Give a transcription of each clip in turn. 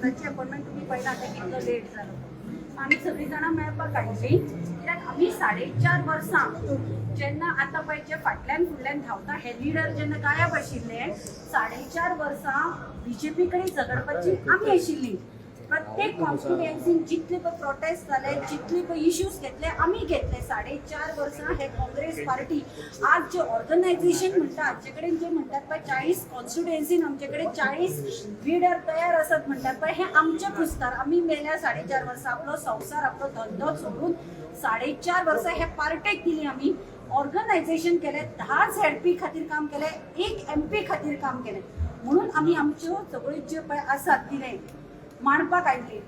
5ची appointment तुमी पळयला आतां कितलो लेट जालो तो. आमी सगळीं जाणां मेळपाक आयिल्लीं कित्याक आमी 4.5 वर्सां जेन्ना आतां पळय जे फाटल्यान फुडल्यान धांवता हे लिडर जेन्ना गायब आशिल्ले, 4.5 वर्सां बीजेपी कडेन झगडपाची आमी आशिल्ली. प्रत्येक कॉन्स्टिट्युएन्सीन जितले पळय प्रोटेस्ट जाले, जितले पळय इश्यूज घेतले, आमी घेतले. 4.5 वर्सां हे काँग्रेस पार्टी आज जे ऑर्गनायझेशन म्हणटा, हाचे कडेन जे म्हणटात पळय 40 कॉन्स्टिट्युएन्सीन आमचे कडेन 40 लिडर तयार आसात म्हणटात पळय, हे आमचे पुस्तार. आमी मेल्या 4.5 वर्सां आपलो संवसार, आपलो धंदो सोडून 4.5 वर्सां हे पार्टेक दिली. आमी ऑर्गनायझेशन केलें, 10 झेडपी खातीर काम केलें, एक एमपी खातीर काम केलें. म्हणून आमी आमच्यो सगळ्यो ज्यो पळय आसात कितें मांडपाक आयली.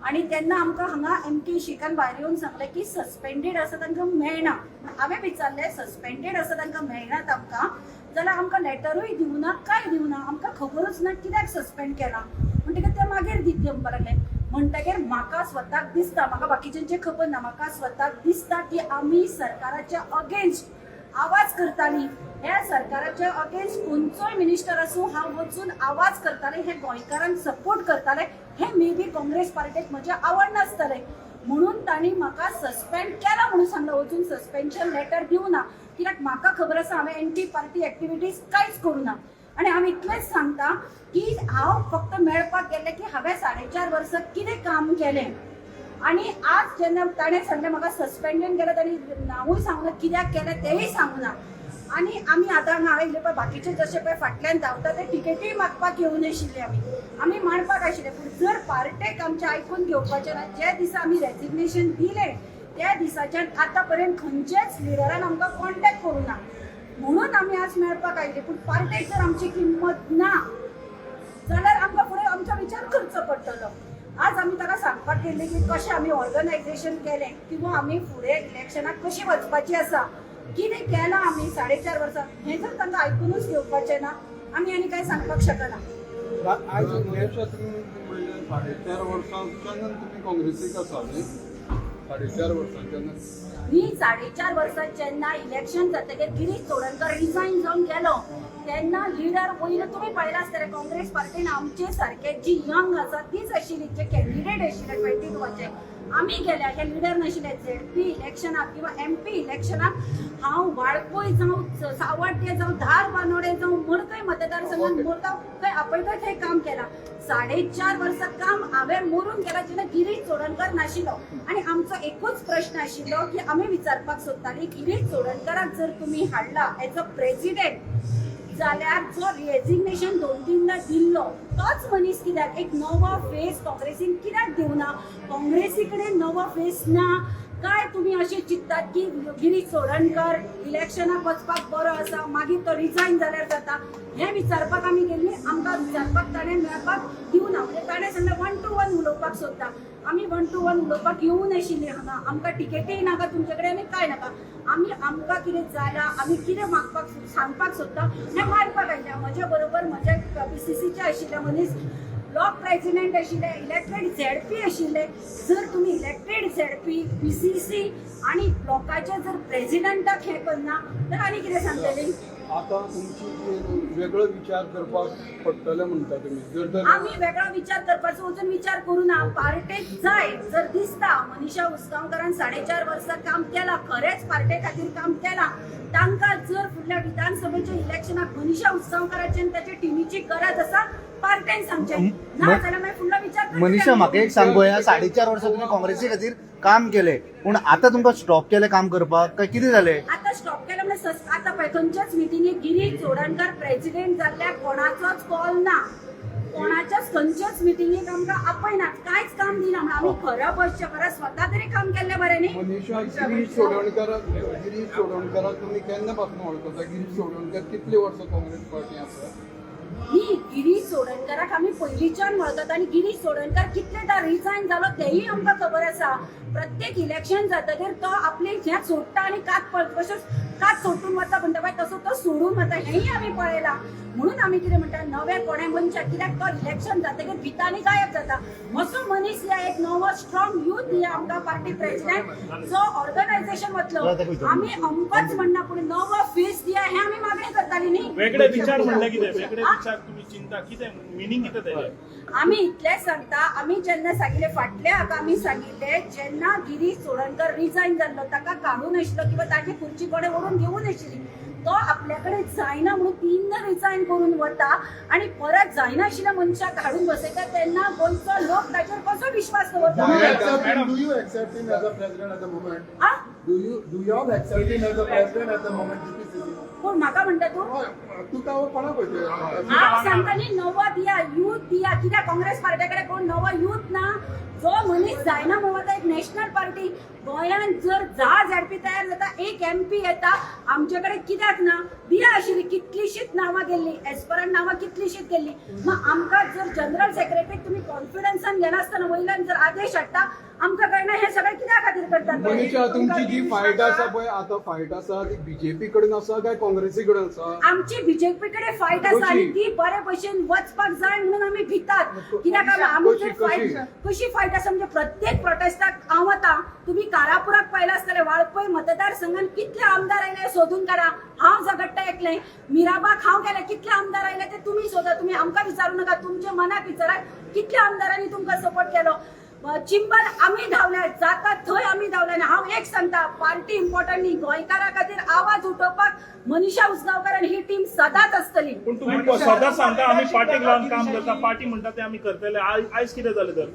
आनी तेन्ना आमकां हांगा एम के शेखान भायर येवन सांगलें की सस्पेंडेड आसा तांकां मेळना. हांवें विचारलें, सस्पेंडेड आसा तांकां मेळना तांकां जाल्यार आमकां लेटरूय दिवना, कांय दिवना, आमकां खबरूच ना कित्याक सस्पेंड केलां. म्हणटकीर ते मागीर दितले म्हणपाक लागले. म्हणटकीर म्हाका स्वताक दिसता, म्हाका बाकीच्यांचें खबर ना, म्हाका स्वताक दिसता की आमी सरकाराच्या अगेन्स्ट आवाज करताली. ह्या सरकाराच्या अगेन्स्ट खंयचोय मिनिस्टर आसूं, हांव वचून आवाज करताले, हे गोंयकारांक सपोर्ट करताले. हे मे बी काँग्रेस पार्टेक म्हजें आवडनासतलें म्हणून तांणी म्हाका सस्पेंड केला म्हणून सांगलां. वचून सस्पेन्शन लेटर दिवना, कित्याक म्हाका खबर आसा हांवें एंटी पार्टी एक्टिविटीज कांयच करूं ना. आनी हांव इतलेंच सांगता की हांव फक्त मेळपाक गेल्लें की हांवें 4.5 वर्सां कितें काम केलें. आनी आज जेन्ना ताणें सांगलें म्हाका सस्पेंडेड केलें, ताणें नांवूय सांगूना, कित्याक केलें तेंय सांगूना. आनी आमी आतां हांगा आयिल्ले पळय, बाकीचे जशे पळय फाटल्यान धांवता ते टिकेटूय मागपाक येवन आशिल्ले. आमी आमी मांडपाक आशिल्ले, पूण जर पार्टेक आमचें आयकून घेवपाचें ना, ज्या दिसा आमी रेजिग्नेशन दिलें त्या दिसाच्यान आतां पर्यंत खंयच्याच लिडरान आमकां कॉन्टेक्ट करूं ना, म्हणून आमी आज मेळपाक आयले. पूण पार्टेक जर आमची किंमत ना जाल्यार आमकां फुडें आमचो विचार करचो पडटलो. आज आमी ताका सांगपाक गेल्ले की कशें आमी ऑर्गनायझेशन केलें किंवा आमी फुडें इलेक्शनाक कशी वचपाची आसा, कितें केलां आमी 4.5 वर्सां, हें जर तांकां आयकुनूच घेवपाचें ना, आमी आनी कांय सांगपाक शकना. आयज मनीषा, तुमी म्हणलें 4.5 वर्सांच्यान तुमी काँग्रेसीक आसा न्ही? 4.5 वर्सांच्यान. मी 4.5 वर्सां जेन्ना इलेक्शन जातकीर गिरीश चोडणकर रिजायन जावन गेलो तेन्ना लिडर वयलो तुमी पळयला आसतलें, काँग्रेस पार्टीन आमचे सारके जी यंग आसा तीच आशिल्ली, जे कॅन्डिडेट आशिल्ले 22चे. आमी गेल्या, हे लिडर नाशिल्ले. झेडपी इलेक्शनाक किंवा एमपी इलेक्शनाक हांव वाळपय जावं, सावड्डे जावं, धारबानोडे जावं, मडकय मतदारसंघात, मुरगांव खंय आपयता थंय काम केलां. 4.5 वर्सां काम हांवें मरून केलां जेन्ना गिरीश चोडणकर नाशिल्लो. आनी आमचो एकूच प्रश्न आशिल्लो की आमी विचारपाक सोदताली, गिरीश चोडणकराक जर तुमी हाडला एज अ प्रेसिडेंट जाल्यार जो रेजिग्नेशन दोन तीनदा दिल्लो तोच मनीस कित्याक, एक नवो फेस काँग्रेसीन कित्याक दिवना? काँग्रेसी कडेन नवो फेस ना काय तुमी अशें चिंततात की गिरीश चोडणकर इलेक्शनाक वचपाक बरो आसा, मागीर तो रिजायन जाल्यार जाता? हें विचारपाक आमी गेल्ली. आमकां विचारपाक ताणें मेळपाक दिवना. म्हणजे ताणें सांगलें 1 टू 1 उलोवपाक सोदता. आमी 1 टू 1 उलोवपाक येवूं नाशिल्ली हांगा. आमकां टिकेटूय नाका तुमचे कडेन आनी कांय नाका. आमी आमकां कितें जालां, आमी कितें मागपाक सांगपाक सोदता हें मांडपाक आयल्या. म्हज्या बरोबर म्हज्या पीसीसीचे आशिल्ले मनीस, ब्लॉक प्रेसिडेंट आशिल्ले, इलेक्टेड झेडपी आशिल्ले. जर तुमी इलेक्टेड झेडपी, पीसीसी आनी ब्लॉकाचे जर प्रेसिडेंटाक हें करना तर आनी कितें सांगतली? आतां तुमची वेगळो विचार करपाक पडटलें म्हणटा तुमी जर तर आमी वेगळो विचार करपाचो वचून विचार करू ना. पार्टेक जाय जर दिसता, मनीषा उसगांवकारान 4.5 वर्सां काम केलां, खरेंच पार्टे खातीर काम केलां, तांकां जर फुडल्या विधानसभेच्या इलेक्शनाक मनीषा उसगांवकाराची आनी ताच्या टिमीची गरज आसा, पार्टेन सांगचें. ना जाल्यार मागीर फुडलो विचार करतले मनीषा, आमी. म्हाका एक सांग पळोवया, 4.5 वर्सां तुमी काँग्रेसी खातीर काम केलें, पूण आतां तुमकां स्टॉप केलें काम करपाक काय कितें जालें? आता स्टॉप केलं म्हणजे आता पळय, खंयच्याच मिटिंगेक गिरीश चोडणकर प्रेसिडेंट जाल्ल्या कोणाचोच कॉल ना. कोणाच्याच खंयच्याच मिटिंगेक आमकां आपयनात, कांयच काम दिना. म्हणून आमी खरं बसचें परस स्वता तरी काम केल्लें बरें न्ही? मनीषा, गिरीश चोडणकराक तुमी केन्ना पासून वळखता? गिरीश चोडणकर कितली वर्सां काँग्रेस पार्टी आसा? न्ही, गिरीश चोडणकराक आमी पयलींच्यान वळखतात आनी गिरीश चोडणकर कितलेदा रिजायन जालो तेंय आमकां खबर आसा. प्रत्येक इलेक्शन जातकीर तो आपले हें सोडटा आनी कात पळ कशें कात सोडून वता म्हणटा पळय, तसो तो सोडून वता, हेंय आमी पळयलां. म्हणून आमी कितें म्हणटा, नव्या कोणें मनशाक, कित्याक तो इलेक्शन जातकीर भिता आनी गायब जाता, असो मनीस या एक नवो स्ट्रॉंग युथ या आमकां पार्टी प्रेसिडेंट जो ऑर्गनायझेशन वतलो. आमी अमकोच म्हणना, पूण नवो फेस दिया हें आमी मागणी करताली न्ही. वेगळे विचार म्हणले कितें? वेगळे विचार तुम्ही चिंता कितें मिनींग कितें तेजें? आमी इतलें सांगता, आमी जेन्ना सांगिल्लें फाटल्या हाका आमी सांगिल्लें, जेन्ना गिरीश चोडणकर रिजायन जाल्लो ताका काडूं नाशिल्लो किंवा ताची खुर्ची कोणें ओडून घेवूं नाशिल्ली, तो आपल्या कडेन जायना म्हणून तीनदां रिजायन करून वता आनी परत जायनाशिल्ल्या मनशाक हाडून बसयता तेन्ना गोंयचो लोक ताचेर कसो विश्वास दवरता? Do you accept him? Madam. Do you accept him as a president at the moment? Ah? Do you all accept him as a president at the moment, GPCC? कोण म्हाका म्हणटा तूं? हय, तुका हांव कोणाक पळयता? हांव सांगता न्ही, नवो दिया, यूथ दिया. कित्याक काँग्रेस पार्टे कडेन कोण नवो यूथ ना? जो मनीस जायना म्हणून वता. एक नॅशनल पार्टी गोंयांत जर 10 झेडपी तयार जाता, एक एमपी येता, आमचे कडेन कित्याक ना? दिया आशिल्ली, कितलीशीच नांवां गेल्ली, एस्परंट नांवां कितलीशीच गेल्ली. मग आमकां जर जनरल सेक्रेटरीक तुमी कॉन्फिडन्सान घेनासतना वयल्यान जर आदेश हाडटा, आमकां कळना हें सगळें कित्या खातीर करतात. मनीषा, तुमची जी फायट आसा पळय, आतां फायट आसा ती बीजेपी कडेन आसा काय काँग्रेसी कडेन आसा? आमची बीजेपी कडेन फायट आसा आनी ती बरे भशेन वचपाक जाय म्हणून आमी भितात. कित्याक आमी जर फायट कशी फायट आसा म्हणजे प्रत्येक प्रोटेस्टाक हांव वता. तुमी कारापुराक पळयलां आसतलें, वाळपय मतदारसंघान कितले आमदार आयले सोदून काडा. हांव झगडटा एकलें. मिराबाग हांव गेलें, कितले आमदार आयले ते तुमी सोदा. तुमी आमकां विचारू नाका, तुमच्या मनाक विचारा कितल्या आमदारांनी तुमकां सपोर्ट केलो. चिंबल आमी धांवल्या, जाता थंय आमी धांवल्या. आनी हांव एक सांगता, पार्टी इम्पॉर्टंट न्ही, गोंयकारा खातीर आवाज उठोवपाक मनीषा उसगांवकार आनी ही टीम सदांच आसतली. पूण तुमी सदांच सांगता आमी पार्टीक लावन काम करता, पार्टी म्हणटा ते आमी करतले. आयज कितें जालें तर?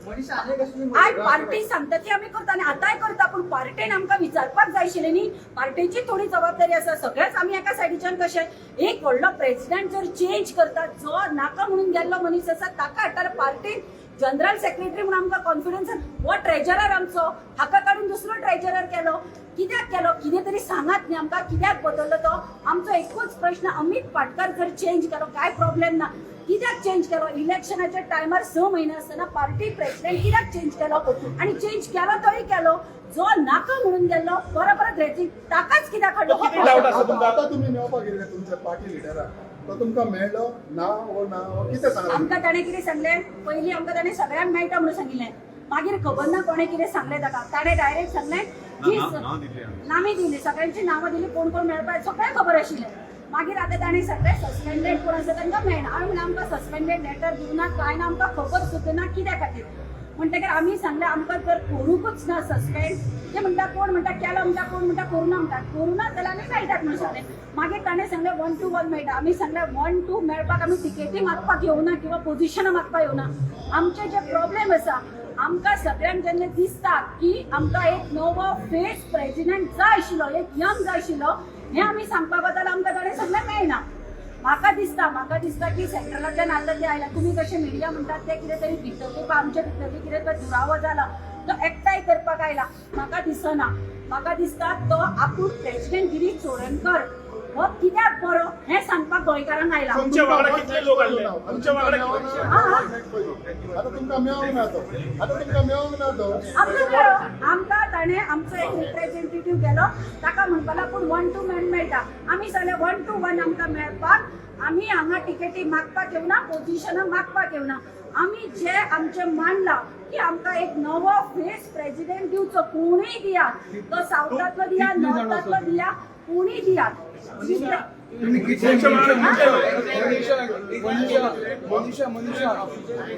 आयज पार्टी सांगता ती आमी करता आनी आतांय करता, पूण पार्टेन आमकां विचारपाक जाय आशिल्लें न्ही. पार्टेची थोडी जबाबदारी आसा. सगळेच आमी एका सायडीच्यान कशें एक व्हडलो प्रेसिडेंट जर चेंज करता, जो नाका म्हणून गेल्लो मनीस आसा ताका हाडटा पार्टीन जनरल सेक्रेटरी म्हणून आमकां कॉन्फिडन्स. हो ट्रेजरर आमचो, हाका काडून दुसरो ट्रेजरर केलो. कित्याक केलो कितें तरी सांगात न्ही आमकां, कित्याक बदललो तो? आमचो एकूच प्रश्न, अमित पाटकर जर चेंज केलो काय प्रॉब्लेम ना, कित्याक चेंज केलो? इलेक्शनाच्या टायमार 6 म्हयने आसतना पार्टी प्रेसिडेंट कित्याक चेंज केलो? आनी चेंज केलो तोय केलो, जो नाका म्हणून गेल्लो परत परत रेजिंग ताकाच कित्याक हाडलो? कितें डावट आसा तुमकां? आतां तुमी मेळपाक गेल्ले तुमच्या पार्टी लिडराक, तो तुमकां मेळ्ळो ना वो ना वो कितें सांगलां? आमकां ताणें कितें सांगलें, पयलीं आमकां ताणें सगळ्यांक मेळटा म्हणून सांगिल्लें. मागीर खबर ना कोणें कितें सांगलें ताका. ताणें डायरेक्ट सांगलें की नामी दिली, सगळ्यांची नांवां दिली, कोण कोण मेळपाक सगळें खबर आशिल्लें. मागीर आतां ताणें सांगलें सस्पेंडेड कोण आसा तांकां मेळना. हांवें म्हणलें आमकां सस्पेंडेड लेटर दिवना काय ना, आमकां खबर सुद्दां ना कित्या खातीर. म्हणटकीर आमी सांगलें आमकां जर करूंकूच ना सस्पेंड, ते म्हणटा कोण म्हणटा केलो म्हणटा, कोण म्हणटा करूना म्हणटा, करूना जाल्यार आमी मेळटात म्हणून सांगलें. मागीर ताणें सांगलें 1 to 1 मेळटा. आमी सांगलें 1 to मेळपाक आमी टिकेटी मागपाक येवना किंवा पोजिशनां मागपाक येवना. आमचे जे प्रॉब्लेम आसा, आमकां सगळ्यांक जेन्ना दिसता की आमकां एक नवो फेस प्रेसिडेंट जाय आशिल्लो, एक यंग जाय आशिल्लो, हें आमी सांगपाक वताले, आमकां ताणें सांगलें मेळना. म्हाका दिसता की सेंट्रलाच्यान आतां ते आयला. तुमी कशें मिडिया म्हणटात ते कितें तरी भितरली आमच्या भितरली कितें तरी दुरावो जाला तो एकठांय करपाक आयला, म्हाका दिसना. म्हाका दिसता तो आपूण प्रेसिडेंट गिरीश चोडणकर हो कित्याक बरो हें सांगपाक गोंयकारांक आयला. तुमच्या वांगडा कितले लोक आसले? तुमच्या वांगडा कितले? आतां तुमकां मेळोंक ना तो, आतां तुमकां मेळोंक ना तो. आमकां मेळ्ळो, आमकां ताणें आमचो एक रिप्रेझेंटेटीव गेलो, ताका म्हणपाक लागलो पूण 1 to 1 मेळटा. आमी सांगलें 1 to 1 आमकां मेळपाक, आमी हांगा टिकेटी मागपाक येवना, पोजिशनां मागपाक येवना. आमी जे आमचें मांडलां की आमकां एक नवो फेस प्रेसिडेंट दिवचो, कोणूय दियात, तो सावथांतलो दिया, नॉर्थांतलो दिया, कोणूय दियात. तुमच्या वांगडा कितले लोक? मनीषा, मनीषा, मनीषा,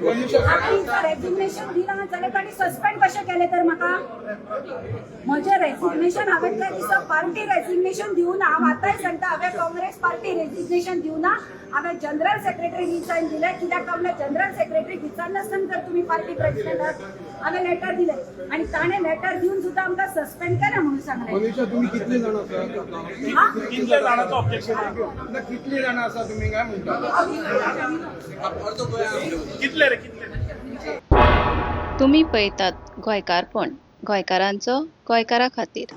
मनीषा. रेजिग्नेशन दिलां जाल्यार तांणी सस्पेंड कशें केलें तर म्हाका? म्हजें रेजिग्नेशन हांवें त्या दिसा पार्टी रेजिग्नेशन दिवना. हांव आतांय सांगता, हांवें काँग्रेस पार्टी रेजिग्नेशन दिवना. हांवें जनरल सेक्रेटरी रिजायन दिलें. कित्याक काय म्हणल्यार जनरल सेक्रेटरी विचारनासतना जर तुमी पार्टी प्रेसिडेंट आहात, हांवें लेटर दिलें आनी ताणें लेटर दिवन सुद्दां आमकां सस्पेंड केलें म्हणून सांगलें. मनीषा, तुम्ही कितले जाण आसा? हा? कितले जाणांचो ऑब्जेक्शन? ना, कितले जाण आसा तुम्ही काय म्हणटा? कितले रे कितले? तुमी पळयतात गोंयकारपण, गोंयकारांचो गोंयकारा खातीर.